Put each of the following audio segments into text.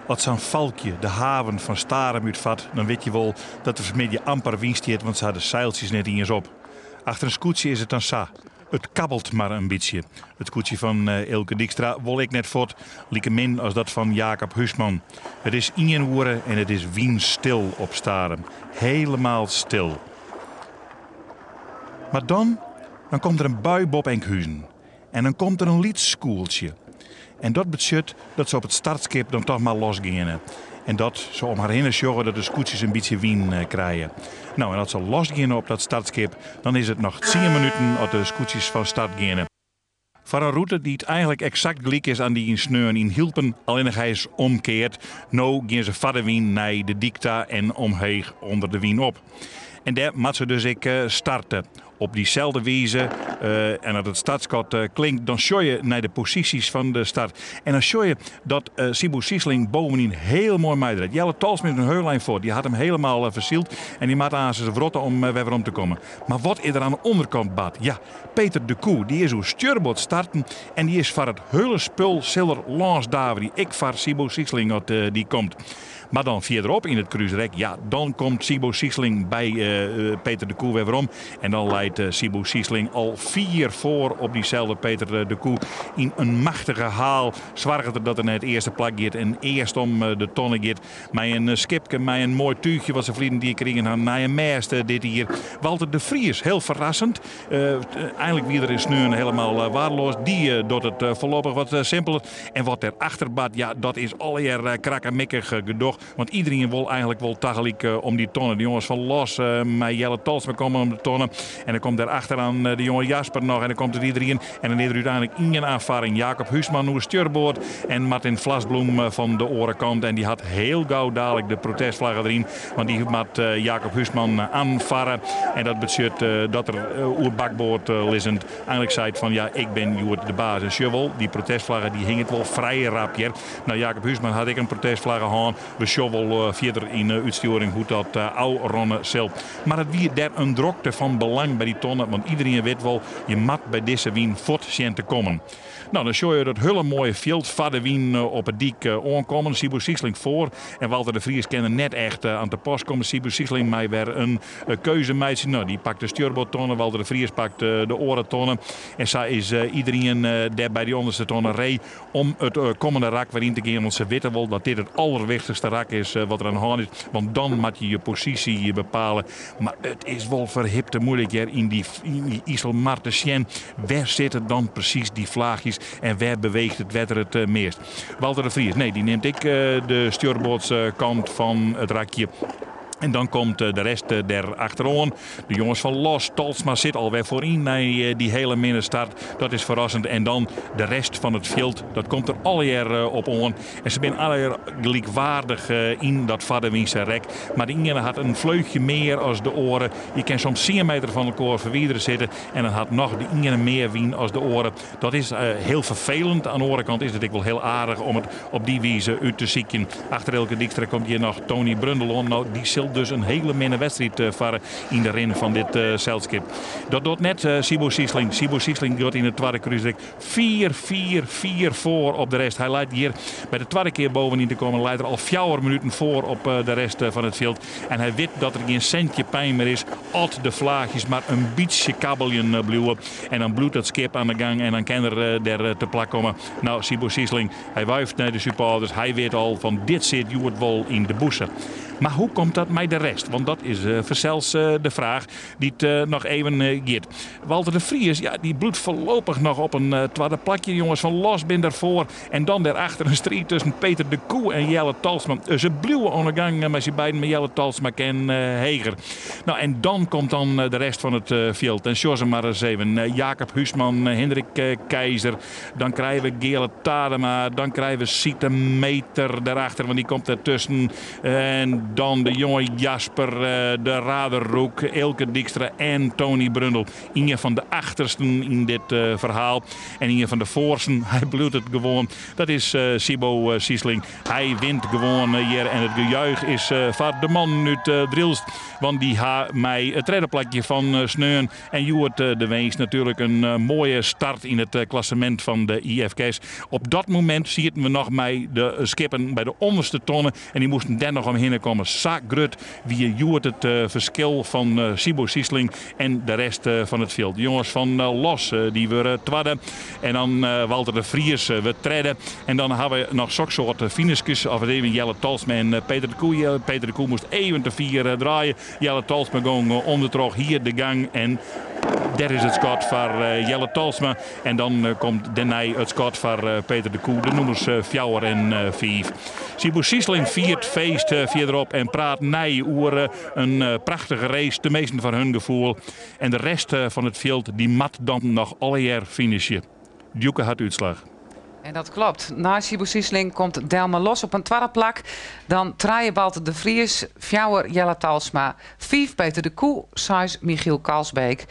As sa'n Falkje de haven fan Starum útfart, dan wit je wol dat der fanmiddei amper wyn stiet, want se ha de seiltsjes net iens op. Achter in skûtsje is it dan sa. It kabbelt mar in bytsje. It skûtsje fan Eelke Dykstra wol ek net fuort, likemin as dat fan Jacob Huisman. It is ien oere en it is wynstil op Starum. Helemaal stil. Mar dan, dan komt der in bui boppe Enkhuzen. En dan komt der in lyts skûltsje. En dat betsjut dat se op it startskip dan toch mar los geane. En dat se om har hinne sjogge dat de skûtsjes in bytsje wyn eh, krije. No, en as se los geane op dat startskip, dan is it noch tsien minuten as de skûtsjes fan start geane. Foar in rûte dy't eigentlik eksakt gelyk is oan dy yn sneon yn Hylpen, allinnich hy is omkeard. No gean se foar de wyn nei de dyk ta en omheech ûnder de wyn op. En dêr moat se dus ek starte. Op dyselde wize, en as it startskot klinkt, dan sjoch je nei de posysjes fan de start. En dan sjoch je dat Siebo Siesling bovenyn hiel moai meidraait. Jelle Talsma is in hiel ein fuort. Dy hat him helemaal fersyld en dy moat aansens wrotte om wer werom te kommen. Mar wat is der oan de ûnderkant bard? Ja, Peter de Koe dy is oer stjurboard starten en dy is foar it hiele spul sil er lâns daverje, ek foar Siebo Siesling as dy komt. Mar dan fierderop yn it krúsrek, ja, dan komt Siebo Siesling by Peter de Koe wer werom. En dan leit Siebo Siesling al fier foar op dyselde Peter de Koe. Yn in machtige haal soarget er dat er nei it earste plak giet en earst om de tonne giet. Mei in skipke, mei in moai túchje wat se ferliden jier krigen ha, nije mêst dit jier. Walter de Vries, hiel ferrassend. Einlik wie er yn sneon helemaal waardeloas. Dy docht it foarlopich wat simpeler. En wat der achter bart, ja, dat is allegear krakkemikkich gedoch. Want iderien wol eigentlik wol tagelyk om dy tonne. De jonges fan Los mei Jelle Talsma komme om de tonne. En dan komt der achteroan de jonge Jasper noch. En dan komt it iderien. En dan is der úteinlik ien aanfarring. Jacob Huisman oer stjurboard en Martin Vlasbloem fan de oare kant. En dy hat hiel gau dadelijk de protestflagge deryn. Want dy moat Jacob Huisman aanfarre. En dat betsjut dat er oer bakboard lizzend Einlik seit fan ja, ik bin hjoed de baas. En sjoch wol, dy protestflagge dy hinget wol frij rap hjir. No, Jacob Huisman hat ek in protestflagge hân. We sjogge wol fierder yn de útstjoering hoe't dat ôfrinne sil. Mar it wie dêr in drokte fan belang by dy tonne, want iderien wit wol, je moat by dizze wyn fuort sjen te kommen. No, dan sjoch je dat hiele moaie fjild foar de wyn op 'e dyk oankommen. Siebo Siesling foar en Walter de Vries kin der net echt oan te pas komme. Siebo Siesling mei wer in keuze meitsje. No, dy pakt de stjurboardtonne, Walter de Vries pakt de oare tonne. En sa is iderien dêr by dy ûnderste tonne ree om it kommende rak wer yn te gean. Want se witte wol dat dit it allerwichtichste rak is wat der oan de hân is. Want dan moat je je posysje bepale. Mar it is wol ferhipte muoilik hjir yn dy Iselmar te sjen. Wêr sitte dan presys dy flaachjes en wêr beweecht it wetter it meast? Walter de Vries, nee, dy nimt ek de stjurboardskant fan it rakje. En dan komt de rest der achteroan. De jonges fan Los, Talsma sit alwer foaryn nei dy hele minne start. Dat is ferrassend. En dan de rest fan it fjild, dat komt der allegear op oan. En se binne allegear gelykwaardich yn dat foardewynse rek. Mar de iene hat in fleuchje mear as de oare. Je kin soms tsien meter fan elkoar ferwidere sitte en dan hat noch de iene mear wyn as de oare. Dat is hiel ferfelend. Oan de oare kant is it ek wol hiel aardich om it op dy wize út te sykjen. Achter Eelke Dykstra komt hjir noch Tony Brundel oan. No, dy sil dus in hele minne wedstriid farre yn de rin fan dit selskip. Dat docht net Siebo Siesling. Siebo Siesling giet yn it twadde krúsrek fier, fier, fier foar op de rest. Hy leit hjir by de twadde kear bovenyn te kommen, leit er al fjouwer minuten foar op de rest fan it fjild. En hy wit dat der gjin sintje pyn mear is as de flaachjes mar in bytsje kabbeljen bliuwe. En dan bliuwt dat skip oan de gang en dan kin er der te plak komme. No, Siebo Siesling, hy wuift nei de supporters. Hy wit al fan dit sit hjoed wol yn de bûse. Mar hoe komt dat mei de rest? Want dat is fansels de fraach dy't noch even giet. Walter de Vries, ja, dy bliuwt foarlopich noch op in twadde plakje. Jonges fan Los binne derfoar. En dan dêrachter in striid tusken Peter de Koe en Jelle Talsma. Se bliuwe oan de gang mei syn beiden, mar Jelle Talsma kin heger. No, en dan komt dan de rest fan it fjild. En sjoch se mar ris even. Jacob Huisman, Hendrik Keizer. Dan krije we Geale Tadema. Dan krije we Siete Meter dêrachter, want dy komt dertusken. En dan de jonge Jonge Jasper, de Raderroek, Eelke Dykstra en Tony Brundel. Ien fan de achtersten yn dit ferhaal en ien fan de foarsten, hy bliuwt it gewoan, dat is Siebo Siesling. Hy wint gewoan hjir en it gejuich is foar de mannen út Drylst, want dy ha mei it tredde plakje fan sneon en hjoed de winst natuerlik in moaie start yn it klassemint fan de IFKS. Op dat momint sieten we noch mei de skippen by de ûnderste tonne en dy moasten dêr noch omhinne komme. Sa grut wie hjoed it ferskil fan Siebo Siesling en de rest fan it fjild. De jonges fan Los dy wurde twadde en dan Walter de Vries wurdt tredde. En dan ha we noch soksoarte finiskes, of even Jelle Tolsma en Peter de Koe. Peter de Koe moast even te fier draaie. Jelle Tolsma gong ûndertroch hier de gang en dêr is it skot foar Jelle Tolsma. En dan komt dêrnei it skot foar Peter de Koe, de nûmers fjouwer en fiif. Siebo Siesling fiert feest fierderop en praat nei oer in prachtige race, teminsten foar hun gefoel. En de rest fan it fjild dy moat dan noch allegear finishe. Djoeke hat útslach. En dat klopt. Nei Siebo Siesling komt Delmer Los op in twadde plak. Dan trije Walter de Vries, fjouwer Jelle Talsma, fiif Peter de Koe, seis Michiel Kalsbeek.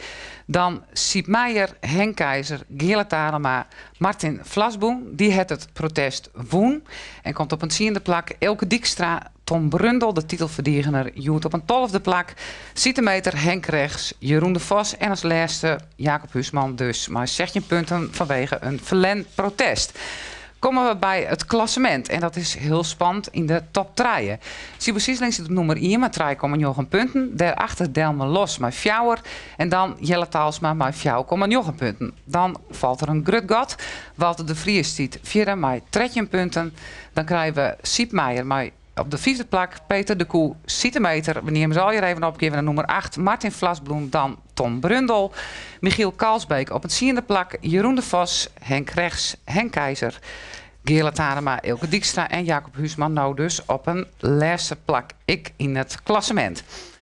Dan Siep Meijer, Henk Keizer, Geale Tarema, Martin Vlasboen. Dy hat it protest wûn en komt op in tsiende plak. Eelke Dykstra, Tom Brundel, de titelferdigener, hjoed op in tolfde plak. Sitemeter Henk Rechts, Jeroen de Vos en as lêste Jacob Huisman dus mei 16 punten fanwege in ferlern protest. Komme we by it klassemint en dat is hiel spannend yn de top trije. Siebo Siesling sit op nûmer ien mei 3,9 punten. Dêrachter Delmer Los mei fjouwer en dan Jelle Talsma mei 4,9 punten. Dan falt der in grut gat. Walter de Vries stiet fjirde mei 13 punten. Dan krije we Siep Meijer mei op de fyfde plak Peter de Koe, Sitemeter. We neame se allegear even op. Gean we nei nûmer acht Martin Vlasbloem, dan Tom Brundel. Michiel Kalsbeek op it tsiende plak, Jeroen de Vos, Henk Rechts, Henk Keizer, Geale Tarema, Eelke Dykstra en Jacob Huisman no dus op in lêste plak ek yn it klassemint.